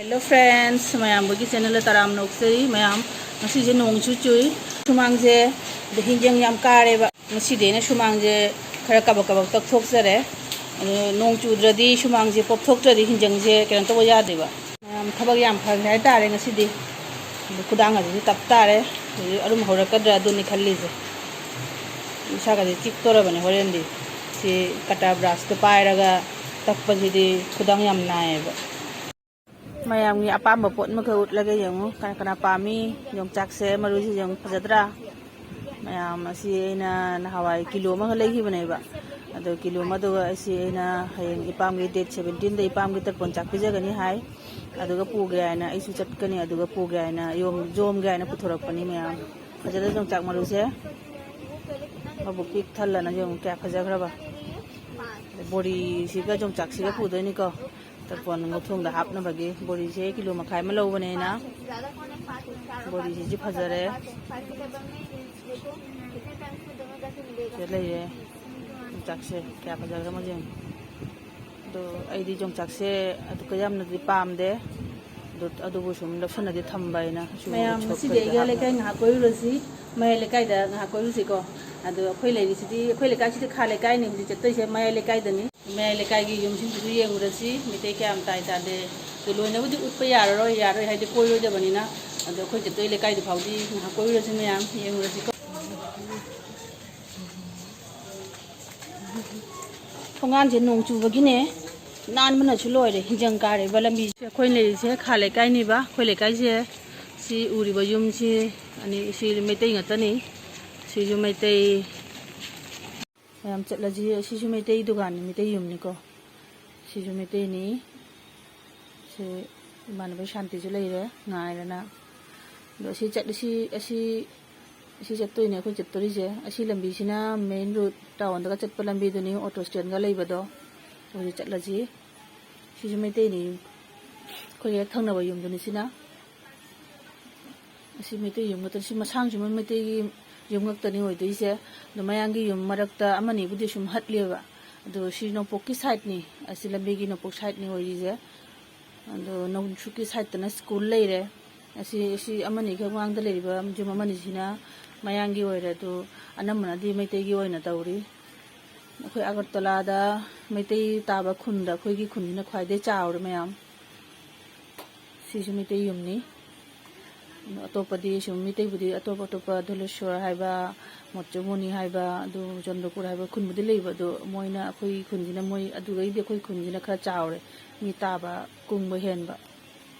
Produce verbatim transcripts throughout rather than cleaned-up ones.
Hello friends, ꯃꯌꯥꯝꯕꯒꯤ channelꯗ ꯇꯔꯥꯝꯅ ꯑꯣꯛꯆꯔꯤ꯫ ꯃꯌꯥꯝ, ꯉꯁꯤꯁꯦ ꯅꯣꯡꯁꯨ ꯆꯨꯏ, ꯁꯨꯃꯥꯡꯁꯦ ꯑꯗ ꯍꯤꯟꯖꯪ ꯌꯥꯝ ꯀꯥꯔꯦꯕ꯫ ꯉꯁꯤꯗꯤ ꯑꯩꯅ ꯁꯨꯃꯥꯡꯁꯦ ꯈꯔ ꯀꯕꯛ ꯀꯕꯛ ꯇꯛꯊꯣꯛꯆꯔꯦ꯫ ꯑꯗꯨ ꯅꯣꯡ ꯆꯨꯗ꯭ꯔꯗꯤ, ꯁꯨꯃꯥꯡꯁꯦ ꯄꯣꯞꯊꯣꯛꯇ꯭ꯔꯗꯤ ꯍꯤꯟꯖꯪꯁꯦ ꯀꯩꯅꯣ ꯇꯧꯕ ꯌꯥꯗꯦꯕ꯫ ꯃꯌꯥꯝ, ꯊꯕꯛ ꯌꯥꯝ ꯐꯈ꯭ꯔꯦ ꯍꯥꯏꯇꯥꯔꯦ ꯉꯁꯤꯗꯤ꯫ ꯑꯗꯨ ꯈꯨꯗꯥꯡ ꯑꯁꯤꯁꯨ ꯇꯞ ꯇꯥꯔꯦ꯫ ꯍꯧꯖꯤꯛ ꯑꯔꯨꯝ ꯍꯧꯔꯛꯀꯗ꯭ꯔꯥ ꯑꯗꯨꯅꯤ ꯈꯜꯂꯤꯁꯦ꯫ ꯏꯁꯥꯒꯁꯦ ꯆꯤꯛꯇꯣꯔꯕꯅꯤ ꯍꯣꯔꯦꯟꯗꯤ꯫ ꯁꯤ ꯀꯇꯔ ꯕ꯭ꯔꯥꯁꯇꯣ ꯄꯥꯏꯔꯒ ꯇꯛꯄꯁꯤꯗꯤ ꯈꯨꯗꯥꯡ ꯌꯥꯝ ꯅꯥꯏꯌꯦꯕ꯫ ꯃꯌꯥꯝꯒꯤ ꯑꯄꯥꯝꯕ ꯄꯣꯠ ꯃꯈꯩ ꯎꯠꯂꯒ ꯌꯦꯡꯉꯨ꯫ ꯀꯅꯥ ꯀꯅꯥ ꯄꯥꯝꯃꯤ? ꯌꯣꯡꯆꯥꯛꯁꯦ ꯃꯔꯨꯁꯤ ꯌꯦꯡꯉꯨ, ꯐꯖꯗ꯭ꯔꯥ? ꯃꯌꯥꯝ, ꯑꯁꯤ ꯑꯩꯅ ꯅꯍꯥꯟꯋꯥꯏ ꯀꯤꯂꯣ ꯑꯃꯒ ꯂꯩꯈꯤꯕꯅꯦꯕ꯫ ꯑꯗꯣ ꯀꯤꯂꯣ ꯑꯃꯗꯨꯒ ꯑꯩꯁꯤ ꯑꯩꯅ ꯍꯌꯦꯡ ꯏꯄꯥꯝꯒꯤ date seventeenꯗ ꯏꯄꯥꯝꯒꯤ ꯇꯔꯄꯣꯟ ꯆꯥꯛ ꯄꯤꯖꯒꯅꯤ ꯍꯥꯏ꯫ ꯑꯗꯨꯒ ꯄꯨꯒꯦ ꯍꯥꯏꯅ ꯑꯩꯁꯨ ꯆꯠꯀꯅꯤ, ꯑꯗꯨꯒ ꯄꯨꯒꯦ ꯍꯥꯏꯅ ꯌꯣꯝ-, ꯌꯣꯝꯒꯦ ꯍꯥꯏꯅ ꯄꯨꯊꯣꯔꯛꯄꯅꯤ ꯃꯌꯥꯝ꯫ ꯐꯖꯗ꯭ꯔ ꯌꯣꯡꯆꯥꯛ ꯃꯔꯨꯁꯦ? ꯃꯕꯨꯛ ꯄꯤꯛ ꯊꯜꯂꯅ ꯌꯦꯡꯉꯨ ꯀꯌꯥ ꯐꯖꯈ꯭ꯔꯕ꯫ ꯕꯣꯔꯤꯁꯤꯒ ꯌꯣꯡꯆꯥꯛꯁꯤꯒ ꯄꯨꯗꯣꯏꯅꯤꯀꯣ꯫ ꯇꯔꯄꯣꯟ ꯉꯧꯊꯣꯡꯗ ꯍꯥꯞꯅꯕꯒꯤ ꯕꯣꯔꯤꯁꯦ ꯀꯤꯂꯣ ꯃꯈꯥꯏ ꯑꯃ ꯂꯧꯕꯅꯦ ꯑꯩꯅ꯫ ꯕꯣꯔꯤꯁꯤꯁꯨ ꯐꯖꯔꯦ꯫ ꯁꯤꯗ ꯂꯩꯔꯦ꯫ ꯌꯣꯡꯆꯥꯛꯁꯦ ꯀꯌꯥ ꯐꯖꯈ꯭ꯔꯦ ꯃꯁꯦ ꯌꯦꯡꯉꯨ꯫ ꯑꯗꯣ ꯑꯩꯗꯤ ꯌꯣꯡꯆꯥꯛꯁꯦ ꯑꯗꯨ ꯀꯌꯥꯝꯅꯗꯤ ꯄꯥꯝꯗꯦ꯫ ꯑꯗꯨ, ꯑꯗꯨꯕꯨ ꯁꯨꯝ ꯂꯧꯁꯟꯅꯗꯤ ꯊꯝꯕ ꯑꯩꯅ꯫ ꯁꯨꯝ ꯃꯌꯥꯝ, ꯉꯁꯤꯗꯤ ꯁꯣꯛꯄꯗ ꯑꯩꯒ ꯂꯩꯀꯥꯏ ꯍꯥꯞꯅꯕ꯫ ꯉꯥꯏꯍꯥꯛ ꯀꯣꯏꯔꯨꯔꯁꯤ꯫ ꯃꯌꯥꯏ ꯂꯩꯀꯥꯏꯗ ꯉꯥꯏꯍꯥꯛ ꯀꯣꯏꯔꯨꯁꯤꯀꯣ꯫ ꯑꯗꯣ ꯑꯩꯈꯣꯏ ꯂꯩꯔꯤꯁꯤꯗꯤ, ꯑꯩꯈꯣꯏ ꯂꯩꯀꯥꯏꯁꯤꯗꯤ ꯈꯥ ꯂꯩꯀꯥꯏꯅꯤ ꯍꯧꯖꯤꯛ ꯆꯠꯇꯣꯏꯁꯦ, ꯃꯌꯥꯏ ꯂꯩꯀꯥꯏꯗꯅꯤ꯫ ꯃꯌꯥꯏ ꯂꯩꯀꯥꯏꯒꯤ ꯌꯨꯝꯁꯤꯡꯁꯤꯁꯨ ꯌꯦꯡꯉꯨꯔꯁꯤ, ꯃꯩꯇꯩ ꯀꯌꯥꯝ ꯇꯥꯏ ꯇꯥꯗꯦ꯫ ꯑꯗꯨ ꯂꯣꯏꯅꯕꯨꯗꯤ ꯎꯠꯄ ꯌꯥꯔꯔꯣꯏ, ꯌꯥꯔꯣꯏ ꯍꯥꯏꯗꯤ ꯀꯣꯏꯔꯣꯏꯗꯕꯅꯤꯅ꯫ ꯑꯗꯣ ꯑꯩꯈꯣꯏ ꯆꯠꯇꯣꯏ ꯂꯩꯀꯥꯏꯗꯨ ꯐꯥꯎꯗꯤ ꯉꯥꯏꯍꯥꯛ ꯀꯣꯏꯔꯨꯔꯁꯤ ꯃꯌꯥꯝ, ꯌꯦꯡꯉꯨꯔꯁꯤꯀꯣ꯫ ꯊꯣꯡꯒꯥꯟꯁꯦ ꯅꯣꯡ ꯆꯨꯕꯒꯤꯅꯦ, ꯅꯥꯟꯕꯅꯁꯨ ꯂꯣꯏꯔꯦ, ꯍꯤꯟꯖꯪ ꯀꯥꯔꯦꯕ ꯂꯝꯕꯤꯁꯦ꯫ ꯑꯩꯈꯣꯏ ꯂꯩꯔꯤꯁꯦ ꯈꯥ ꯂꯩꯀꯥꯏꯅꯦꯕ꯫ ꯑꯩꯈꯣꯏ ꯂꯩꯀꯥꯏꯁꯦ ꯁꯤ ꯎꯔꯤꯕ ꯌꯨꯝꯁꯤ ꯑꯅꯤ, ꯁꯤ ꯃꯩꯇꯩ ꯉꯥꯛꯇꯅꯤ꯫ ꯁꯤꯁꯨ ꯃꯩꯇꯩ꯫ ꯃꯌꯥꯝ ꯆꯠꯂꯁꯤ꯫ ꯁꯤꯁꯨ ꯃꯩꯇꯩ ꯗꯨꯀꯥꯟꯅꯤ, ꯃꯩꯇꯩ ꯌꯨꯝꯅꯤꯀꯣ꯫ ꯁꯤꯁꯨ ꯃꯩꯇꯩꯅꯤ꯫ ꯁꯤ ꯏꯃꯥꯟꯅꯕꯤ ꯁꯥꯟꯇꯤꯁꯨ ꯂꯩꯔꯦ, ꯉꯥꯏꯔꯦꯅ꯫ ꯑꯗꯣ ꯑꯁꯤ ꯆꯠꯂꯤꯁꯤ, ꯑꯁꯤ, ꯑꯁꯤ ꯆꯠꯇꯣꯏꯅꯦ ꯑꯩꯈꯣꯏ ꯆꯠꯇꯣꯔꯤꯁꯦ꯫ ꯑꯁꯤ ꯂꯝꯕꯤꯁꯤꯅ main road, ꯇꯥꯎꯟꯗꯒ ꯆꯠꯄ ꯂꯝꯕꯤꯗꯨꯅꯤ, ꯑꯣꯇꯣ ꯁ꯭ꯇꯦꯟꯒ ꯂꯩꯕꯗꯣ꯫ ꯍꯧꯖꯤꯛ ꯆꯠꯂꯁꯤ꯫ ꯁꯤꯁꯨ ꯃꯩꯇꯩꯅꯤ, ꯑꯩꯈꯣꯏ ꯍꯦꯛ ꯊꯪꯅꯕ ꯌꯨꯝꯗꯨꯅꯤ ꯁꯤꯅ꯫ ꯑꯁꯤ ꯃꯩꯇꯩ ꯌꯨꯝ ꯉꯥꯛꯇꯅꯤ꯫ ꯁꯤ ꯃꯁꯥꯡꯁꯤꯃ ꯃꯩꯇꯩꯒꯤ ꯌꯨꯝ ꯉꯥꯛꯇꯅꯤ ꯑꯣꯏꯗꯣꯏꯁꯦ꯫ ꯑꯗꯣ ꯃꯌꯥꯡꯒꯤ ꯌꯨꯝ ꯃꯔꯛꯇ ꯑꯃꯅꯤꯕꯨꯗꯤ ꯁꯨꯝ ꯍꯠꯂꯦꯕ꯫ ꯑꯗꯣ ꯁꯤ ꯅꯣꯡꯄꯣꯛꯀꯤ sideꯅꯤ, ꯑꯁꯤ ꯂꯝꯕꯤꯒꯤ ꯅꯣꯡꯄꯣꯛ sideꯅꯤ ꯑꯣꯏꯔꯤꯁꯦ꯫ ꯑꯗꯣ ꯅꯣꯡꯆꯨꯞꯀꯤ ꯁꯥꯏꯠꯇꯅ ꯁ꯭ꯀꯨꯜ ꯂꯩꯔꯦ꯫ ꯑꯁꯤ, ꯁꯤ ꯑꯃꯅꯤ ꯈꯛ ꯃꯥꯡꯗ ꯂꯩꯔꯤꯕ ꯌꯨꯝ ꯑꯃꯅꯤꯁꯤꯅ ꯃꯌꯥꯡꯒꯤ ꯑꯣꯏꯔꯦ, ꯑꯗꯨ ꯑꯅꯝꯕꯅꯗꯤ ꯃꯩꯇꯩꯒꯤ ꯑꯣꯏꯅ ꯇꯧꯔꯤ꯫ ꯑꯩꯈꯣꯏ ꯑꯒꯔꯇꯂꯥꯗ ꯃꯩꯇꯩ ꯇꯥꯕ ꯈꯨꯟꯗ ꯑꯩꯈꯣꯏꯒꯤ ꯈꯨꯟꯁꯤꯅ ꯈ꯭ꯋꯥꯏꯗꯩ ꯆꯥꯎꯔꯦ ꯃꯌꯥꯝ꯫ ꯁꯤꯁꯨ ꯃꯩꯇꯩ ꯌꯨꯝꯅꯤ꯫ ꯑꯗꯣ ꯑꯇꯣꯞꯄꯗꯤ ꯁꯨꯝ ꯃꯩꯇꯩꯕꯨꯗꯤ ꯑꯇꯣꯞ ꯑꯇꯣꯞꯄ ꯙꯣꯂꯦꯁꯣꯔ ꯍꯥꯏꯕ, ꯃꯣꯠꯆꯨꯃꯨꯅꯤ ꯍꯥꯏꯕ, ꯑꯗꯨ ꯆꯟꯗ꯭ꯔꯄꯨꯔ ꯍꯥꯏꯕ ꯈꯨꯟꯕꯨꯗꯤ ꯂꯩꯕ, ꯑꯗꯣ ꯃꯣꯏꯅ ꯑꯩꯈꯣꯏ ꯈꯨꯟꯁꯤꯅ, ꯃꯣꯏ ꯑꯗꯨꯗꯩꯗꯤ ꯑꯩꯈꯣꯏ ꯈꯨꯟꯁꯤꯅ ꯈꯔ ꯆꯥꯎꯔꯦ, ꯃꯤ ꯇꯥꯕ ꯀꯨꯡꯕ ꯍꯦꯟꯕ꯫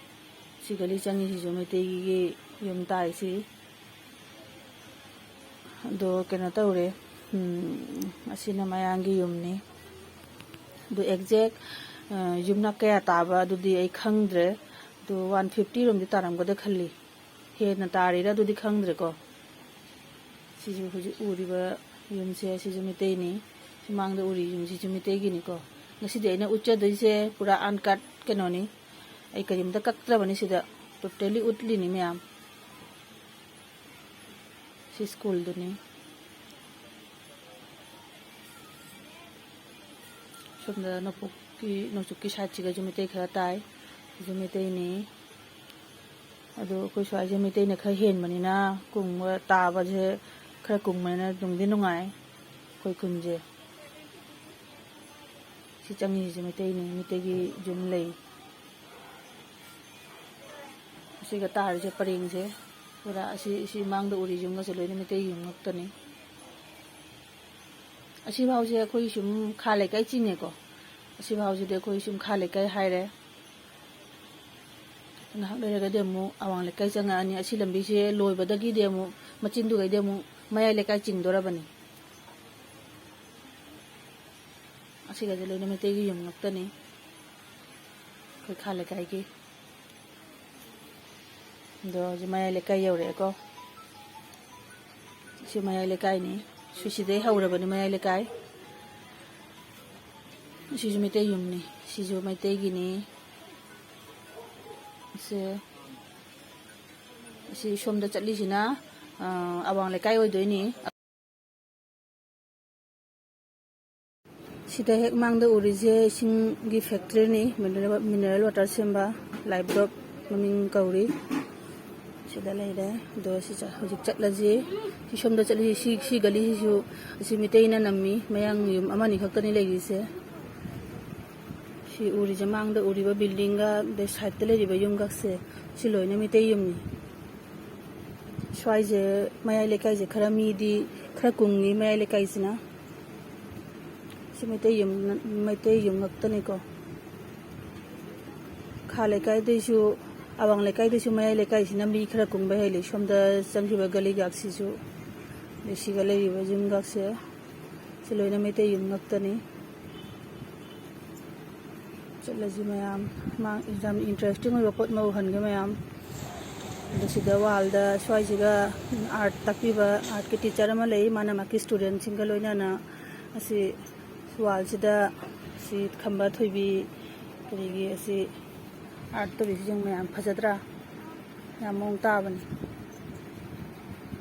ꯁꯤ ꯒꯂꯤ ꯆꯪꯉꯤꯁꯤꯁꯨ ꯃꯩꯇꯩꯒꯤ ꯌꯨꯝ ꯇꯥꯏꯁꯤ꯫ ꯑꯗꯣ ꯀꯩꯅꯣ ꯇꯧꯔꯦ, ꯎꯝ, ꯑꯁꯤꯅ ꯃꯌꯥꯡꯒꯤ ꯌꯨꯝꯅꯤ꯫ ꯑꯗꯨ exact, ꯑ, ꯌꯨꯝꯅꯥꯛ ꯀꯌꯥ ꯇꯥꯕ ꯑꯗꯨꯗꯤ ꯑꯩ ꯈꯪꯗ꯭ꯔꯦ꯫ ꯑꯗꯨ one fifty ꯔꯣꯝꯗꯤ ꯇꯥꯔꯝꯒꯗ꯭ꯔꯥ ꯈꯜꯂꯤ꯫ ꯍꯦꯟꯅ ꯇꯥꯔꯤꯔꯥ ꯑꯗꯨꯗꯤ ꯈꯪꯗ꯭ꯔꯦꯀꯣ꯫ ꯁꯤꯁꯨ ꯍꯧꯖꯤꯛ ꯎꯔꯤꯕ ꯌꯨꯝꯁꯦ, ꯁꯤꯁꯨ ꯃꯩꯇꯩꯅꯤ꯫ ꯁꯨꯃꯥꯡꯗ ꯎꯔꯤ ꯌꯨꯝꯁꯤꯁꯨ ꯃꯩꯇꯩꯒꯤꯅꯤꯀꯣ꯫ ꯉꯁꯤꯗꯤ ꯑꯩꯅ ꯎꯠꯆꯗꯣꯏꯁꯦ ꯄꯨꯔꯥ uncut ꯀꯩꯅꯣꯅꯤ꯫ ꯑꯩ ꯀꯔꯤꯝꯇ ꯀꯛꯇ꯭ꯔꯕꯅꯤ ꯁꯤꯗ꯫ Totally ꯎꯠꯂꯤꯅꯤ ꯃꯌꯥꯝ꯫ ꯁꯤ ꯁ꯭ꯀꯨꯜꯗꯨꯅꯤ꯫ ꯁꯣꯝꯗ ꯅꯣꯡꯄꯣꯛꯀꯤ, ꯅꯣꯡꯆꯨꯞꯀꯤ ꯁꯥꯏꯠꯁꯤꯒꯁꯨ ꯃꯩꯇꯩ ꯈꯔ ꯇꯥꯏ꯫ ꯁꯤꯁꯨ ꯃꯩꯇꯩꯅꯤ꯫ ꯑꯗꯣ ꯑꯩꯈꯣꯏ ꯁ꯭ꯋꯥꯏꯁꯦ ꯃꯩꯇꯩꯅ ꯈꯔ ꯍꯦꯟꯕꯅꯤꯅ ꯀꯨꯡꯕ ꯇꯥꯕꯁꯦ, ꯈꯔ ꯀꯨꯡꯕꯅꯤꯅ ꯅꯨꯡꯗꯤ ꯅꯨꯡꯉꯥꯏ ꯑꯩꯈꯣꯏ ꯈꯨꯟꯁꯦ꯫ ꯁꯤ ꯆꯪꯉꯤꯁꯤꯁꯨ ꯃꯩꯇꯩꯅꯤ, ꯃꯩꯇꯩꯒꯤ ꯌꯨꯝ ꯂꯩ꯫ ꯑꯁꯤꯒ ꯇꯥꯔꯤꯁꯦ ꯄꯔꯦꯡꯁꯦ ꯄꯨꯔꯥ, ꯑꯁꯤ, ꯁꯤ ꯃꯥꯡꯗ ꯎꯔꯤ ꯌꯨꯝꯒꯁꯦ ꯂꯣꯏꯅ ꯃꯩꯇꯩ ꯌꯨꯝ ꯉꯥꯛꯇꯅꯤ꯫ ꯑꯁꯤꯐꯥꯎꯁꯦ ꯑꯩꯈꯣꯏ ꯁꯨꯝ ꯈꯥ ꯂꯩꯀꯥꯏ ꯆꯤꯡꯉꯦꯀꯣ꯫ ꯑꯁꯤꯐꯥꯎꯁꯤꯗꯤ ꯑꯩꯈꯣꯏ ꯁꯨꯝ ꯈꯥ ꯂꯩꯀꯥꯏ ꯍꯥꯏꯔꯦ꯫ ꯉꯥꯏꯍꯥꯛ ꯂꯩꯔꯒꯗꯤ ꯑꯃꯨꯛ ꯑꯋꯥꯡ ꯂꯩꯀꯥꯏ ꯆꯪꯉꯛꯑꯅꯤ꯫ ꯑꯁꯤ ꯂꯝꯕꯤꯁꯦ ꯂꯣꯏꯕꯗꯒꯤꯗꯤ ꯑꯃꯨꯛ ꯃꯆꯤꯟꯗꯨꯒꯩꯗꯤ ꯑꯃꯨꯛ ꯃꯌꯥꯏ ꯂꯩꯀꯥꯏ ꯆꯤꯡꯗꯣꯔꯕꯅꯤ꯫ ꯑꯁꯤꯒꯁꯦ ꯂꯣꯏꯅ ꯃꯩꯇꯩꯒꯤ ꯌꯨꯝ ꯉꯥꯛꯇꯅꯤ, ꯑꯩꯈꯣꯏ ꯈꯥ ꯂꯩꯀꯥꯏꯒꯤ꯫ ꯑꯗꯣ ꯍꯧꯖꯤꯛ ꯃꯌꯥꯏ ꯂꯩꯀꯥꯏ ꯌꯧꯔꯛꯑꯦꯀꯣ꯫ ꯁꯤ ꯃꯌꯥꯏ ꯂꯩꯀꯥꯏꯅꯤ꯫ ꯁꯤ ꯁꯤꯗꯩ ꯍꯧꯔꯕꯅꯤ ꯃꯌꯥꯏ ꯂꯩꯀꯥꯏ꯫ ꯁꯤꯁꯨ ꯃꯩꯇꯩ ꯌꯨꯝꯅꯤ꯫ ꯁꯤꯁꯨ ꯃꯩꯇꯩꯒꯤꯅꯤ꯫ ꯁꯦ, ꯁꯤ ꯁꯣꯝꯗ ꯆꯠꯂꯤꯁꯤꯅ, ꯑ, ꯑꯋꯥꯡ ꯂꯩꯀꯥꯏ ꯑꯣꯏꯗꯣꯏꯅꯤ꯫ ꯁꯤꯗ ꯍꯦꯛ ꯃꯥꯡꯗ ꯎꯔꯤꯁꯦ ꯏꯁꯤꯡꯒꯤ factoryꯅꯤ, mineral, mineral water ꯁꯦꯝꯕ, ꯂꯥꯏꯕꯗꯣꯞ ꯃꯃꯤꯡ ꯀꯧꯔꯤ꯫ ꯁꯤꯗ ꯂꯩꯔꯦ꯫ ꯑꯗꯣ ꯁꯤ ꯆꯠ-, ꯍꯧꯖꯤꯛ ꯆꯠꯂꯁꯤ꯫ ꯁꯤ ꯁꯣꯝꯗ ꯆꯠꯂꯁꯤ꯫ ꯁꯤ, ꯁꯤ ꯒꯂꯤꯁꯤꯁꯨ ꯑꯁꯤ ꯃꯤꯇꯩꯅ ꯅꯝꯃꯤ꯫ ꯃꯌꯥꯡ ꯌꯨꯝ ꯑꯃꯅꯤ ꯈꯛꯇꯅꯤ ꯂꯩꯔꯤꯁꯦ꯫ ꯁꯤ ꯎꯔꯤꯁꯦ, ꯃꯥꯡꯗ ꯎꯔꯤꯕ buildingꯒ ꯑꯗꯩ sideꯇ ꯂꯩꯔꯤꯕ ꯌꯨꯝꯈꯛꯁꯦ, ꯁꯤ ꯂꯣꯏꯅ ꯃꯤꯇꯩ ꯌꯨꯝꯅꯤ꯫ ꯁ꯭ꯋꯥꯏꯁꯦ, ꯃꯌꯥꯏ ꯂꯩꯀꯥꯏꯁꯦ ꯈꯔ ꯃꯤꯗꯤ ꯈꯔ ꯀꯨꯡꯉꯤ, ꯃꯌꯥꯏ ꯂꯩꯀꯥꯏꯁꯤꯅ꯫ ꯁꯤ ꯃꯩꯇꯩ ꯌꯨꯝ, ꯃꯩꯇꯩ ꯌꯨꯝ ꯉꯥꯛꯇꯅꯤꯀꯣ꯫ ꯈꯥ ꯂꯩꯀꯥꯏꯗꯩꯁꯨ, ꯑꯋꯥꯡ ꯂꯩꯀꯥꯏꯗꯩꯁꯨ ꯃꯌꯥꯏ ꯂꯩꯀꯥꯏꯁꯤꯅ ꯃꯤ ꯈꯔ ꯀꯨꯡꯕ ꯍꯦꯜꯂꯤ꯫ ꯁꯣꯝꯗ ꯆꯪꯈꯤꯕ ꯒꯂꯤꯒꯥꯛꯁꯤꯁꯨ, ꯑꯗꯩ ꯁꯤꯒ ꯂꯩꯔꯤꯕ ꯌꯨꯝꯒꯥꯛꯁꯦ, ꯁꯤ ꯂꯣꯏꯅ ꯃꯩꯇꯩ ꯌꯨꯝ ꯉꯥꯛꯇꯅꯤ꯫ ꯆꯠꯂꯁꯤ ꯃꯌꯥꯝ꯫ ꯃꯥ, ꯌꯥꯝ interesting ꯑꯣꯏꯕ ꯄꯣꯠ ꯑꯃ ꯎꯍꯟꯒꯦ ꯃꯌꯥꯝ꯫ ꯑꯗꯣ ꯁꯤꯗ wallꯗ, ꯁ꯭ꯋꯥꯏꯁꯤꯒ art ꯇꯥꯛꯄꯤꯕ artꯀꯤ teacher ꯑꯃ ꯂꯩ꯫ ꯃꯥꯅ ꯃꯥꯒꯤ studentꯁꯤꯡꯒ ꯂꯣꯏꯅꯅ ꯑꯁꯤ wallꯁꯤꯗ ꯁꯤ ꯈꯝꯕ ꯊꯣꯏꯕꯤ, ꯑꯗꯒꯤ ꯑꯁꯤ art ꯇꯧꯔꯤꯁꯤ ꯌꯦꯡꯉꯨ ꯃꯌꯥꯝ, ꯐꯖꯗ꯭ꯔꯥ? ꯌꯥꯝ ꯃꯑꯣꯡ ꯇꯥꯕꯅꯤ꯫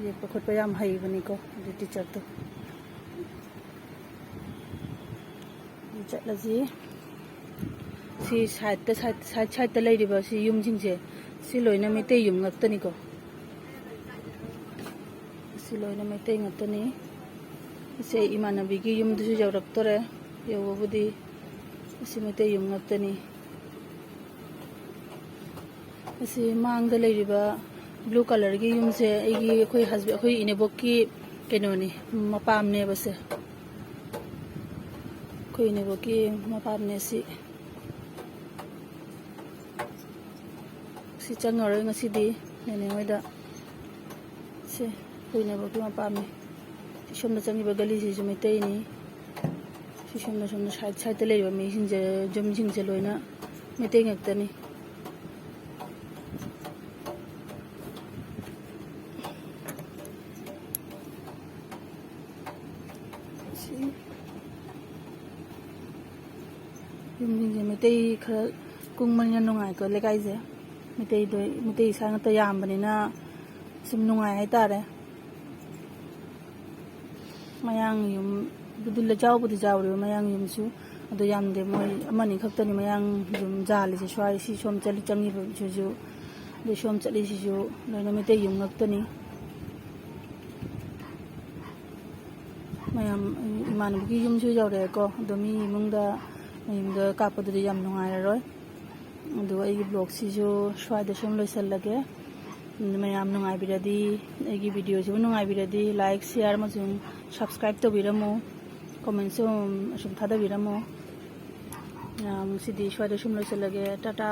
ꯌꯦꯛꯄ ꯈꯣꯠꯄ ꯌꯥꯝ ꯍꯩꯕꯅꯤꯀꯣ ꯑꯗꯨ teacherꯗꯣ꯫ ꯆꯠꯂꯁꯤ꯫ ꯁꯤ sideꯇ, side, side sideꯇ ꯂꯩꯔꯤꯕ ꯁꯤ ꯌꯨꯝꯁꯤꯡꯁꯦ, ꯁꯤ ꯂꯣꯏꯅ ꯃꯩꯇꯩ ꯌꯨꯝ ꯉꯥꯛꯇꯅꯤꯀꯣ꯫ ꯁꯤ ꯂꯣꯏꯅ ꯃꯩꯇꯩ ꯉꯥꯛꯇꯅꯤ꯫ ꯁꯦ ꯏꯃꯥꯟꯅꯕꯤꯒꯤ ꯌꯨꯝꯗꯨꯁꯨ ꯌꯧꯔꯛꯇꯣꯔꯦ꯫ ꯌꯧꯕꯕꯨꯗꯤ꯫ ꯑꯁꯤ ꯃꯩꯇꯩ ꯌꯨꯝ ꯉꯥꯛꯇꯅꯤ꯫ ꯑꯁꯤ ꯃꯥꯡꯗ ꯂꯩꯔꯤꯕ blue colourꯒꯤ ꯌꯨꯝꯁꯦ ꯑꯩꯒꯤ, ꯑꯩꯈꯣꯏ husband, ꯑꯩꯈꯣꯏ ꯏꯅꯦꯕꯣꯛꯀꯤ ꯀꯩꯅꯣꯅꯤ, ꯃꯄꯥꯝꯅꯦꯕ ꯁꯦ꯫ ꯑꯩꯈꯣꯏ ꯏꯅꯦꯕꯣꯛꯀꯤ ꯃꯄꯥꯝꯅꯦ ꯁꯤ꯫ ꯁꯤ ꯆꯪꯉꯔꯣꯏ ꯉꯁꯤꯗꯤ, ꯅꯦꯅꯦ ꯍꯣꯏꯗ꯫ ꯁꯦ, ꯑꯩꯈꯣꯏ ꯏꯅꯦꯕꯣꯛꯀꯤ ꯃꯄꯥꯝꯅꯤ꯫ ꯁꯤ ꯁꯣꯝꯗ ꯆꯪꯉꯤꯕ ꯒꯂꯤꯁꯤꯁꯨ ꯃꯩꯇꯩꯅꯤ꯫ ꯁꯤ ꯁꯣꯝꯗ, ꯁꯣꯝꯗ side sideꯇ ꯂꯩꯔꯤꯕ ꯃꯤꯁꯤꯡꯁꯦ, ꯌꯨꯝꯁꯤꯡꯁꯦ ꯂꯣꯏꯅ ꯃꯩꯇꯩ ꯉꯥꯛꯇꯅꯤ꯫ ꯁꯤ ꯌꯨꯝꯁꯤꯡꯁꯦ ꯃꯩꯇꯩ ꯈꯔ ꯀꯨꯡꯕꯅꯤꯅ ꯅꯨꯡꯉꯥꯏꯀꯣ ꯂꯩꯀꯥꯏꯁꯦ꯫ ꯃꯩꯇꯩꯗꯣ, ꯃꯩꯇꯩ ꯏꯁꯥ ꯉꯥꯛꯇ ꯌꯥꯝꯕꯅꯤꯅ ꯁꯨꯝ ꯅꯨꯡꯉꯥꯏ ꯍꯥꯏꯇꯥꯔꯦ꯫ ꯃꯌꯥꯡ ꯌꯨꯝ ꯑꯗꯨꯗꯤ ꯂꯩꯆꯥꯎꯕꯨꯗꯤ ꯆꯥꯎꯔꯦꯕ ꯃꯌꯥꯡ ꯌꯨꯝꯁꯨ, ꯑꯗꯣ ꯌꯥꯝꯗꯦ, ꯃꯣꯏ ꯑꯃꯅꯤ ꯈꯛꯇꯅꯤ ꯃꯌꯥꯡ ꯌꯨꯝ ꯖꯥꯜꯂꯤꯁꯦ꯫ ꯁ꯭ꯋꯥꯏ ꯁꯤ ꯁꯣꯝ ꯆꯠꯂꯤ ꯆꯪꯉꯤꯕꯁꯤꯁꯨ, ꯑꯗꯩ ꯁꯣꯝ ꯆꯠꯂꯤꯁꯤꯁꯨ ꯂꯣꯏꯅ ꯃꯩꯇꯩ ꯌꯨꯝ ꯉꯥꯛꯇꯅꯤ꯫ ꯃꯌꯥꯝ, ꯏꯃꯥꯟꯅꯕꯒꯤ ꯌꯨꯝꯁꯨ ꯌꯧꯔꯛꯑꯦꯀꯣ, ꯑꯗꯣ ꯃꯤ ꯏꯃꯨꯡꯗ, ꯃꯌꯨꯝꯗ ꯀꯥꯞꯄꯗꯨꯗꯤ ꯌꯥꯝ ꯅꯨꯡꯉꯥꯏꯔꯔꯣꯏ꯫ ꯑꯗꯨ ꯑꯩꯒꯤ vlogꯁꯤꯁꯨ ꯁ꯭ꯋꯥꯏꯗ ꯁꯨꯝ ꯂꯣꯏꯁꯤꯜꯂꯒꯦ꯫ ꯃꯌꯥꯝ ꯅꯨꯡꯉꯥꯏꯕꯤꯔꯗꯤ, ꯑꯩꯒꯤ videoꯁꯤꯕꯨ ꯅꯨꯡꯉꯥꯏꯕꯤꯔꯗꯤ like, share ꯑꯃꯁꯨꯡ subscribe ꯇꯧꯕꯤꯔꯝꯃꯨ꯫ Commentꯁꯨ ꯑꯁꯨꯝ ꯊꯥꯗꯕꯤꯔꯝꯃꯨ꯫ ꯃꯌꯥꯝ ꯉꯁꯤꯗꯤ ꯁ꯭ꯋꯥꯏꯗ ꯁꯨꯝ ꯂꯣꯏꯁꯤꯜꯂꯒꯦ꯫ ꯇꯥꯇꯥ꯫